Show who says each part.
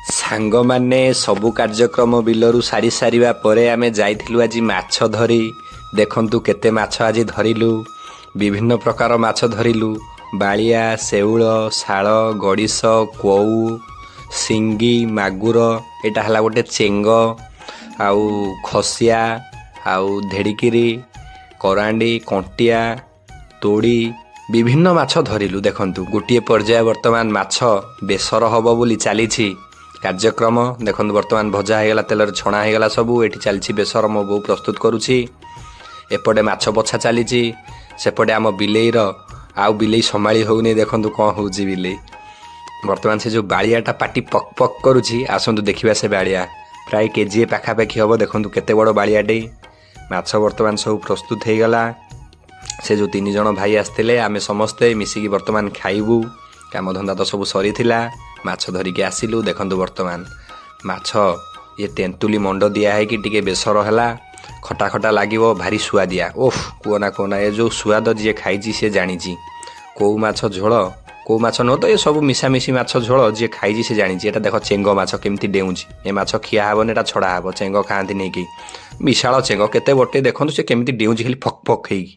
Speaker 1: ସାଙ୍ଗମାନେ, ସବୁ କାର୍ଯ୍ୟକ୍ରମ ବିଲରୁ ସାରି ସାରିବା ପରେ ଆମେ ଯାଇଥିଲୁ ଆଜି ମାଛ ଧରି। ଦେଖନ୍ତୁ କେତେ ମାଛ ଆଜି ଧରିଲୁ। ବିଭିନ୍ନ ପ୍ରକାର ମାଛ ଧରିଲୁ: ବାଳିଆ, ଶେଉଳ, ଶାଳ, ଗଡ଼ିଶ, କଉ, ସିଙ୍ଗି, ମାଗୁର। ଏଇଟା ହେଲା ଗୋଟେ ଚେଙ୍ଗ, ଆଉ ଖସିଆ, ଆଉ ଧେଡ଼ିକିରି, କରାଣ୍ଡି, କଣ୍ଟିଆ, ତୋଡ଼ି, ବିଭିନ୍ନ ମାଛ ଧରିଲୁ। ଦେଖନ୍ତୁ, ଗୋଟିଏ ପର୍ଯ୍ୟାୟ ବର୍ତ୍ତମାନ ମାଛ ବେସର ହେବ ବୋଲି ଚାଲିଛି କାର୍ଯ୍ୟକ୍ରମ। ଦେଖନ୍ତୁ, ବର୍ତ୍ତମାନ ଭଜା ହେଇଗଲା, ତେଲରେ ଛଣା ହେଇଗଲା ସବୁ। ଏଠି ଚାଲିଛି ବେସର, ମୋ ବୋଉ ପ୍ରସ୍ତୁତ କରୁଛି। ଏପଟେ ମାଛ ବଛା ଚାଲିଛି। ସେପଟେ ଆମ ବିଲେଇର ଆଉ ବିଲେଇ ସମ୍ଭାଳି ହେଉନି। ଦେଖନ୍ତୁ କ'ଣ ହେଉଛି ବିଲେଇ। ବର୍ତ୍ତମାନ ସେ ଯେଉଁ ବାଳିଆଟା ପାଟି ପକ୍ ପକ୍ କରୁଛି। ଆସନ୍ତୁ ଦେଖିବା, ସେ ବାଳିଆ ପ୍ରାୟ କେଜିଏ ପାଖାପାଖି ହେବ। ଦେଖନ୍ତୁ କେତେ ବଡ଼ ବାଳିଆଟେ। ମାଛ ବର୍ତ୍ତମାନ ସବୁ ପ୍ରସ୍ତୁତ ହେଇଗଲା। ସେ ଯେଉଁ ତିନି ଜଣ ଭାଇ ଆସିଥିଲେ, ଆମେ ସମସ୍ତେ ମିଶିକି ବର୍ତ୍ତମାନ ଖାଇବୁ। କାମଧନ୍ଦା ତ ସବୁ ସରିଥିଲା, ମାଛ ଧରିକି ଆସିଲୁ। ଦେଖନ୍ତୁ, ବର୍ତ୍ତମାନ ମାଛ ଇଏ ତେନ୍ତୁଲି ମଣ୍ଡ ଦିଆ ହେଇକି ଟିକେ ବେସର ହେଲା। ଖଟା ଖଟା ଲାଗିବ, ଭାରି ସୁଆଦିଆ। ଓଫ୍, କୁହନା କୁହନା, ଏ ଯେଉଁ ସୁଆଦ ଯିଏ ଖାଇଛି ସେ ଜାଣିଛି। କଉ ମାଛ ଝୋଳ, କଉ ମାଛ ନୁହଁ ତ, ଏ ସବୁ ମିଶାମିଶି ମାଛ ଝୋଳ ଯିଏ ଖାଇଛି ସେ ଜାଣିଛି। ଏଇଟା ଦେଖ, ଚେଙ୍ଗ ମାଛ କେମିତି ଡେଉଁଛି। ଏ ମାଛ ଖିଆ ହେବନି, ଏଇଟା ଛଡ଼ା ହେବ। ଚେଙ୍ଗ ଖାଆନ୍ତି ନେଇକି। ବିଶାଳ ଚେଙ୍ଗ କେତେ ବଟେ। ଦେଖନ୍ତୁ ସେ କେମିତି ଡେଉଁଛି ଖାଲି ଫକ୍ ଫକ୍ ହେଇକି।